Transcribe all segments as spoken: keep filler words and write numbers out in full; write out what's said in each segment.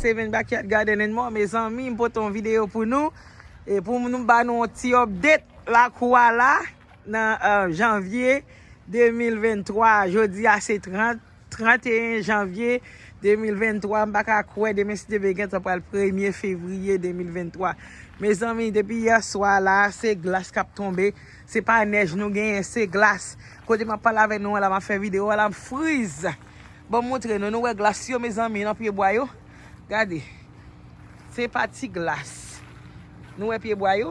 Seven Backyard Garden and More, mezanmi, m pote yon videyo pou nou. E pou nou ba nou yon ti update lakou a la, nan, euh, janvye de mil venntwa. Jodi a se trant, tranteyen janvye de mil venntwa. M pa ka kwè demen si Dye vle gentan pral premye fevriye de mil venntwa. Mezanmi, depi yè swa la, se glas k ap tonbe. Se pa nèj nou genyen, se glas. Kote m ap pale avè nou an la, m ap fè videyo a la, m friz. Ban m montre nou, nou wè glas yo, mezanmi, nan pye bwa yo? Gade. Se pa ti glas. Nou wè pye bwa yo?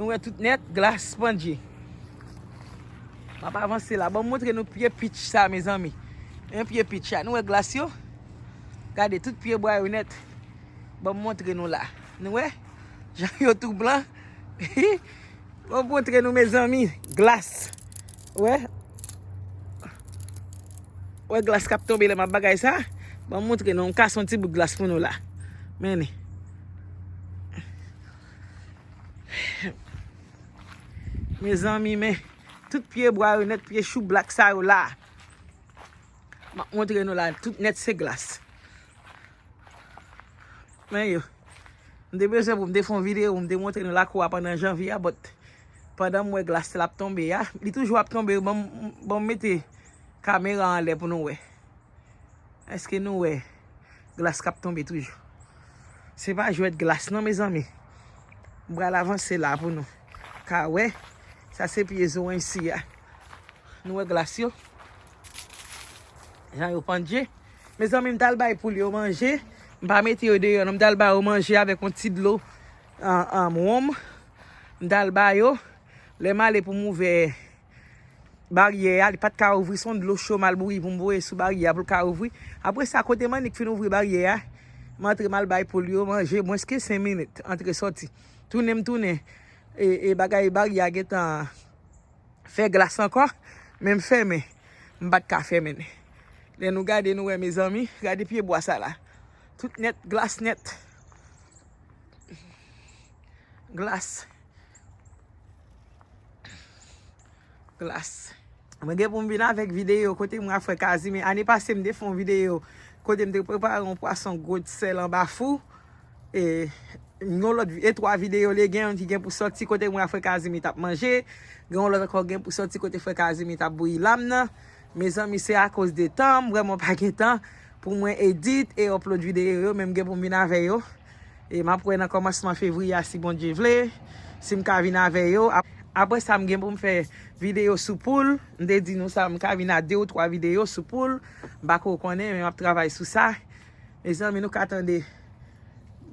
Nou wè tout nèt, glas pandje. M ap avanse la. Ban m montre nou pye peach sa, mezanmi. Men pye peach la. Nou wè glas yo? Gade, tout pye bwa yo nèt. Ban m montre nou la. Nou wè? Jan yo tou blan. Ban m montre nou, mezanmi. Glas. Wè? Wè glas k ap tonbe lè m ap bagay sa? Ban m montre nou. M kase yon ti bout glas pou nou la. Men li. Mezanmi, men. Tout pye bwa yo nèt, pye chou blak sa yo la. M ap montre nou la, tout nèt se glas. Men yo. M te bezwen pou m te fè yon videyo, pou m te montre nou lakou a pandan janvye a, but pandan m wè glas la ap tonbe a, li toujou ap tonbe, ban m, ban m mete kamera anlè pou nou wè. Èske nou wè glas k ap tonbe toujou? Se pa jwèt glas non, mezanmi. M pral avanse la pou nou ka wè. Sa se pye zoranj si a. Nou wè glas yo? Jan yo pandje. Mezanmi, m t al bay poul yo manje. M pa mete yo deyò non, m t al ba yo manje avèk yon ti dlo, an, an, wonm. M t al ba yo. Lè m ale pou m ouvè baryè a, li pa t ka ouvri, se yon dlo cho m al bouyi pou m voye sou baryè a pou l ka ouvri. Apre sa, kote m annik fin ouvri baryè a, m antre m al bay poul yo manje, mwens ke senk minit, antre sòti. Tounen m tounen, e, e bagay baryè a gentan fè glas ankò, men m fèmen. M pa t ka fèmen. Lè nou gade, nou wè, mezanmi, gade pye bwa sa la. Tout nèt, glas nèt. Glas. Glas. Mwen gen pou m vin avèk videyo kote mwen ak frè Kazimi. Ane pase, m te fè yon videyo kote m te prepare yon pwason gwo sèl anba fou. E yon lòt, e twa videyo li gen, youn ki gen pou sòti kote mwen ak frè Kazimi t ap manje. Gen yon lòt ankò gen pou sòti kote frè Kazimi t ap bouyi lam nan. Mezanmi, se akoz de tan, m vrèman pa gen tan pou mwen edit e upload videyo yo, men m gen pou m vin avè yo. E m ap wè nan kòmansman fevriye a, si Bondye vle, si m ka vin avè yo. Ap-, apre sa, m gen pou m fè videyo sou poul. M te di nou sa, m ka vin a de ou twa videyo sou poul. M pa ko konnen, men m ap travay sou sa. Mezanmi, nou ka tande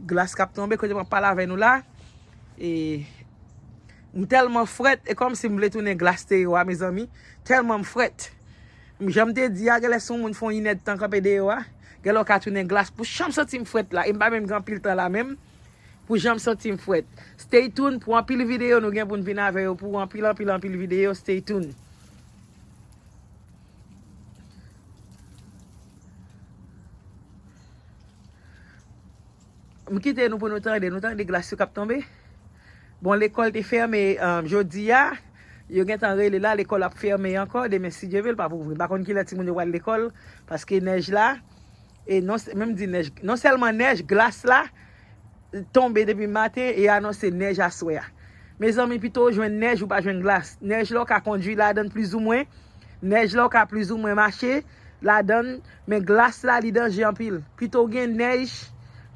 glas k ap tonbe kote m ap pale avè nou la. E m tèlman frèt, e kòmsi m vle tounen glas te yo a, mezanmi. Tèlman m frèt. Jan m te di a, genlè si yon moun fè yon inèdtan kanpe deyò a, genlè w ka tounen glas pou jan m santi m frèt la. E m pa menm gen anpil tan la menm pou jan m santi m frèt. Stay tuned pou anpil videyo nou gen pou n vin avè yo pou anpil, anpil, anpil videyo. Stay tuned. M kite nou pou nou tande. Nou tande glas yo k ap tonbe. Bon, lekòl te fèmen, um, jodi a. Yo gentan rele la, lekòl ap fèmen ankò. Demen, si Dye vle, l p ap ouvri. M pa konn kilè timoun yo pral lekòl, paske nèj la, e non, menm di nèj, non sèlman nèj, glas la tonbe depi maten e anonse nèj aswè a. Mezanmi, pito w jwenn nèj ou pa jwenn glas. Nèj la w ka kondui ladan l plizoumwen. Nèj la w ka plizoumwen mache ladan l, men glas la li danje anpil. Pito w gen nèj,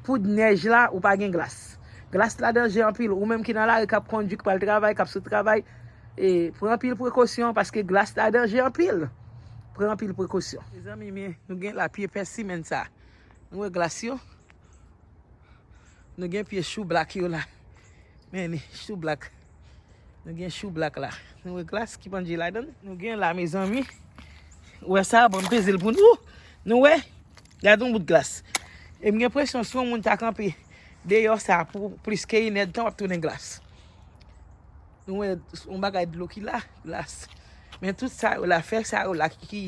poud nèj la, ou pa gen glas. Glas la danje anpil. Ou menm ki nan lari k ap kondui, k pral travay, k ap sot travay, e pran anpil prekosyon paske glas la danje anpil. Pran anpil prekosyon. Mezanmi, men nou gen la pye pèsimenn sa. Nou wè glas yo? Nou gen pye chou blak yo la. Men li, chou blak. Nou gen chou blak la. Nou wè glas ki pandje ladan l? Nou gen la, mezanmi. Ou wè sa? Bon, m peze l pou nou. Nou wè? Gade yon bout glas. E m gen enpresyon si yon moun ta kanpe deyò sa pou plis ke inèdtan, w ap tounen glas. Nou wè yon bagay dlo ki la, glas. Men tout sa yo la, fè sa yo la ki, ki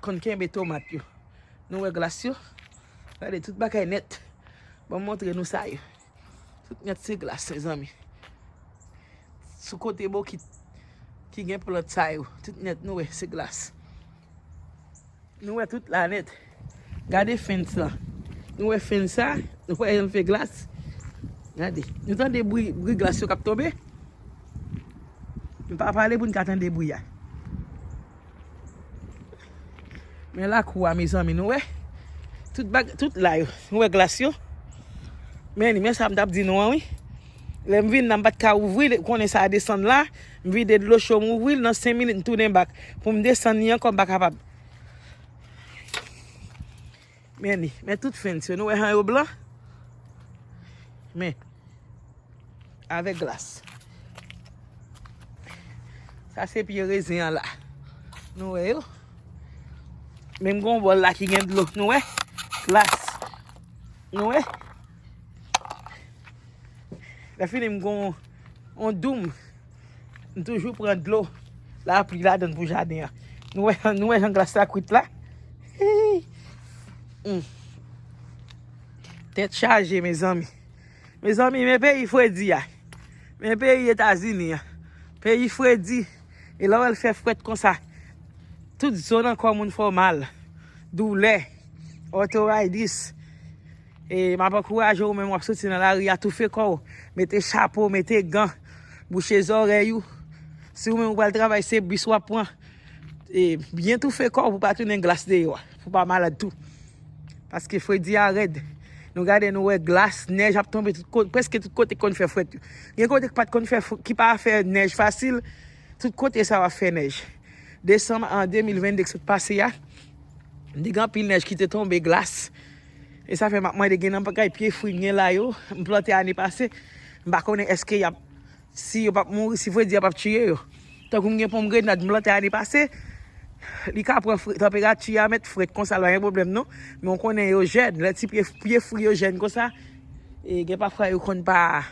konn kenbe tomat yo. Nou wè glas yo? Gade, tout bagay nèt. Ban m montre nou sa yo. Tout nèt se glas, mezanmi. Sou kote bokit ki gen plant sa yo, tout nèt nou wè se glas. Nou wè tout la nèt. Gade fence la. Nou wè fence sa? Nou wè jan l fè glas? Gade. Nou tande bri, bri glas yo k ap tonbe? M pa pale pou n ka tande bri a. Men lakou a, mezanmi, nou wè? Tout bag, tout la yo. Nou wè glas yo? Men, men sa m t ap di nou an, wi. Lè m vin la, m pa t ka ouvri l, ou konnen sa desann la. M vide dlo cho, m ouvri l, nan senk minit, m tounen back. Pou m desann li ankò, m pa kapab. Men li, men tout fence yo. Nou wè jan yo blan? Men, avèk glas. Sa se pye rezen an la. Nou wè yo? Menm gon bòl la ki gen dlo. Nou wè? Glas. Nou wè? Lè fini, m gon on doum. M toujou pran dlo lapli ladann pou jaden an. Nou wè, nou wè jan glas la kwit la? Hi! Hmm. Tèt chaje, mezanmi. Mezanmi, men peyi fredi a. Men peyi Etazini an. Peyi fredi. E lè w wè l fè frèt konsa, tout zo nan kò moun fè w mal. Doulè. Arthritis. E m ap ankouraje w menm w ap soti nan lari a, toufe kò w, mete chapo, mete gan, bouche zòrèy ou. Si w menm ou pral travay, se bis w ap pran. E byen toufe kò w pou pa tounen glas deyò a, pou pa malad tou. Paske fredi a rèd. Nou gade, nou wè glas, nèj ap tonbe tout kote, prèske tout kote k konn fè frèt yo. Gen kote k pa t konn fè fr-, ki pa fè nèj fasil, tout kote sa w ap fè nèj. Desanm an de mil vennde k sot pase a, m te gen anpil nèj ki te tonbe, glas. E sa fè m ap mande, gen nan bagay pye fwi m gen la yo, m plante ane pase, m pa konnen èske y ap, si yo p ap mouri, si fredi a p ap tiye yo. Tankou m gen pòmgrenad m plante ane pase, li ka pran fre-, tanperati a mèt frèt konsa, l pa gen pwoblèm non. Men w konnen yo jèn, lè ti pye, pye fwi yo jèn konsa, e gen pafwa yo konn pa,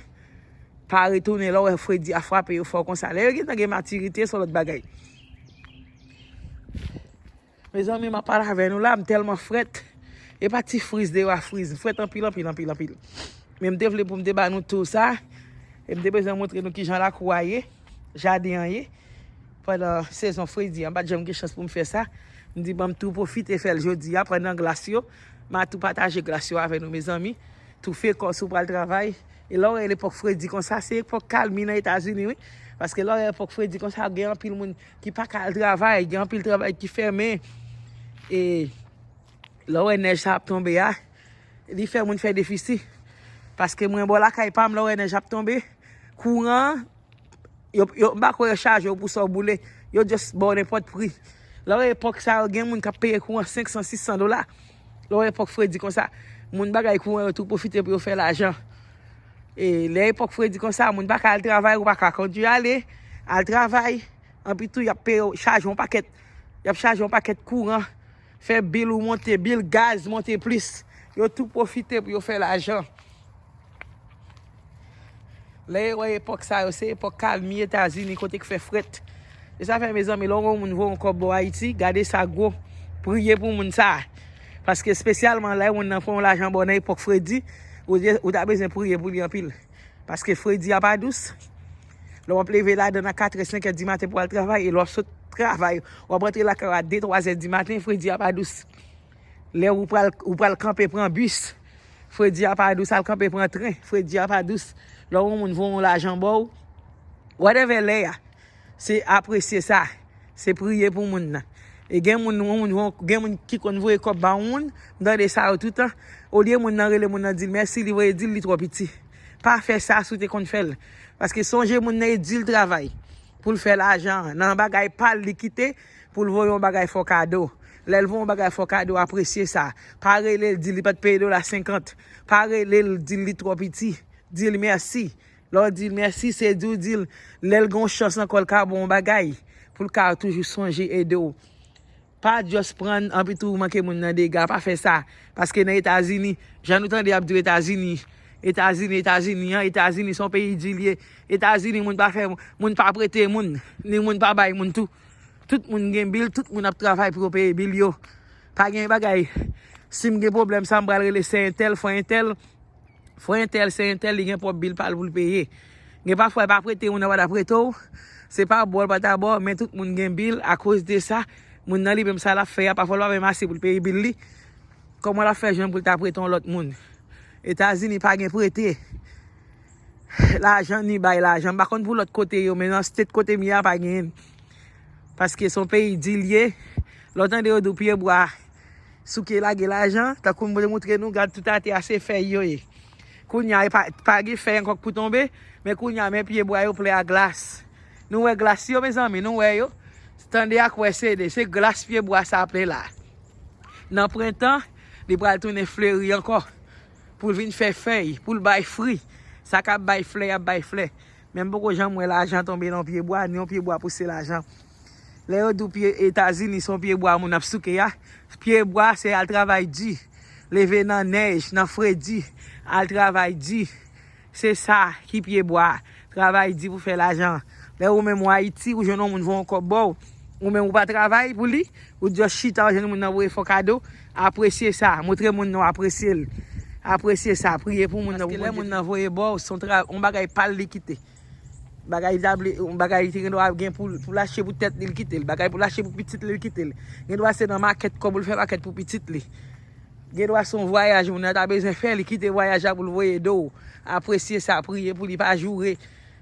pa retounen, lè w wè fredi a frape yo fò konsa. Lè yo gentan gen matirite, se yon lòt bagay. Mezanmi, m ap pale avè nou la, m tèlman frèt. E pa ti friz deyò a friz, m frèt anpil, anpil, anpil, anpil. Men m te vle pou m te ba nou tou sa. E m te bezwen montre nou kijan lakou a ye, jaden an ye. Pandan sezon fredi a, m pa t janm gen chans pou m fè sa. M di, ban m tou pwofite fè l jodi a, pandan glas yo. M a tou pataje glas yo avè nou, mezanmi. Toufe kò w si w pral travay. E lè w wè epòk fredi konsa, se epòk kalmi nan Etazini, wi. Paske lè w wè epòk fredi konsa, gen anpil moun ki pa ka al travay, gen anpil travay ki fèmen. E lè w wè nèj sa ap tonbe a, li fè moun fè defisi. Paske mwen bò lakay pa m, lè w wè nèj ap tonbe, kouran an, yo, yo, m pa kwè yo chaje w pou sa w boule. Yo just ba w nenpòt pri. Lè w wè epòk sa yo, gen moun k ap peye kouran senk san, sis san dola. Lè w wè epòk fredi konsa, moun bagay kouran yo tou pwofite pou yo fè lajan. E lè epòk fredi konsa, moun pa ka al travay, ou pa ka kondui ale, al travay. Anpi tou, y ap peye w, chaje yon pakèt, y ap chaje yon pakèt kouran, fè bil ou monte, bil gaz monte plis. Yo tou pwofite pou yo fè lajan. Lè yo wè epòk sa yo, se epòk kalmi Etazini, kote k fè frèt. E sa fè, mezanmi, lè w wè yon moun voye yon kòb ba w Ayiti, gade sa gwo, priye pou moun sa. Paske espesyalman lè moun nan fè yon lajan ba w nan epòk fredi, ou, ou ta bezwen priye pou li anpil. Paske fredi a pa dous. Lè w ap leve ladan nan katrè, senkè di maten pou al travay, e lè w ap sot travay, w ap rantre lakay ou a de, twazè di maten, fredi a pa dous. Lè ou pral, ou pral kanpe pran bis, fredi a pa dous, al kanpe pran tren, fredi a pa dous. Lè yon moun voye yon lajan ba w, whatever lè a, se apresye sa, se priye pou moun nan. E gen moun, yon moun, gen moun ki konn voye kòb ba yon moun, m tande sa yo toutan. Olye moun nan rele moun nan di l mèsi, li voye di l li twò piti. Pa fè sa si w te konn fè l. Paske sonje moun nan e di l travay pou l fè lajan an. Nan bagay pa l li kite pou l voye yon bagay fè w kado. Lè l voye yon bagay fè w kado, apresye sa. Pa rele l di l li pa t peye dola senkant. Pa rele l di l li twò piti. Di l mèsi. Lè w di l mèsi, se di w di l lè l gen yon chans ankò l ka ba w yon bagay pou l ka toujou sonje ede w. Pa just pran anpi tou manke moun nan dega, pa fè sa. Paske nan Etazini, jan nou tande y ap di w Etazini, Etazini, Etazini an, Etazini se yon peyi di l ye. Etazini, moun pa fè, moun pa prete moun, ni moun pa bay moun tou. Tout moun gen bil, tout moun ap travay pou yo peye bil yo. Pa gen bagay, si m gen pwoblèm sa, m pral rele sè entèl, frè entèl. Frè entèl, sè entèl, li gen pwòp bil pa l pou l peye. Gen pafwa, l pa prete moun nan, pa ta prete w. Se pa ba w, l pa ta ba w, men tout moun gen bil. Akoz de sa, moun nan li menm sa l ap fè a, pafwa l pa menm ase pou l peye bil li. Kòman l ap fè jwenn pou l ta prete yon lòt moun? Etazini pa gen prete. Lajan ni bay lajan. M pa konn pou lòt kote yo, men nan state kote m ye a pa genyen. Paske se yon peyi di l ye. Lè w tande yo di w pye bwa souke lage lajan, tankou m te moutre nou, gad tout atè a se fèy yo ye. Kounye a, e pa, pa gen fèy ankò k pou tonbe, men kounye a, men pye bwa yo plen ak glas. Nou wè glas yo, mezanmi, nou wè yo? Tande ak wè se de, se glas pye bwa sa plen la. Nan prentan, li pral tounen fleri ankò. Pou l vin fè fèy, pou l bay fri. Sa k ap bay flè, y ap bay flè. Men m poko janm wè lajan tonbe nan pye bwa, ni yon pye bwa pouse lajan. Lè yo di w pye Etazini se yon pye bwa moun ap souke a, pye bwa se al travay di, leve nan nèj, nan fredi, al travay di. Se sa ki pye bwa, travay di pou fè lajan. Lè ou menm ou Ayiti, ou jwenn yon moun voye yon kòb ba w, ou menm ou pa travay pou li, ou just chita, ou jwenn moun nan voye fò kado, apresye sa, montre moun nan w apresye l. Apresye sa, priye pou moun nan. Paske lè moun nan voye ba w, se yon tra-, yon bagay pa l li kite. Bagay tabli, yon bagay li te gen dwa gen pou, pou l achte pou tèt li, li kite l. Bagay pou l achte pou pitit li, li kite l. Gen dwa se nan makèt kòb ou l fè makèt pou pitit li. Gen dwa se yon vwayaj moun nan ta bezwen fè, li kite vwayaj la pou l voye do w. Apresye sa, priye pou li, pa joure,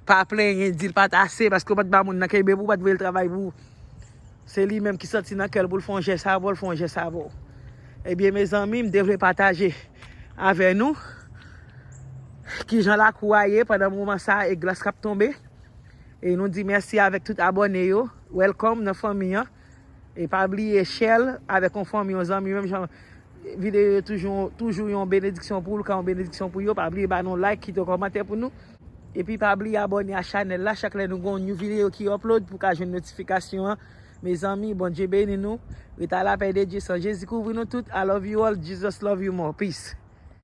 pa plenyen, di l pa t ase, paske w pa t ba moun nan kenbe pou w, w pa t voye l travay pou ou. Se li menm ki santi nan kè l pou l fè yon jès avè w, l fè yon jès avè w. Ebyen, mezanmi, m te vle pataje avè nou kijan lakou a ye pandan moman sa a e glas k ap tonbe. E nou di mèsi avèk tout abòne yo. Welcome nan fanmi an. E pa bliye share l avèk yon fanmi, yon zanmi, menm jan videyo yo toujou, toujou yon benediksyon pou ou, l ka yon benediksyon pou yo. Pa bliye ba nou like, kite yon kòmantè pou nou. Epi pa bliye abòne a chanèl la, chak lè nou gen yon new videyo ki upload pou ka jwenn notifikasyon an. Mezanmi, Bondye beni nou. Ret a lapè de Dye, san Jezi kouvri nou tout. I love you all. Jesus love you more. Peace.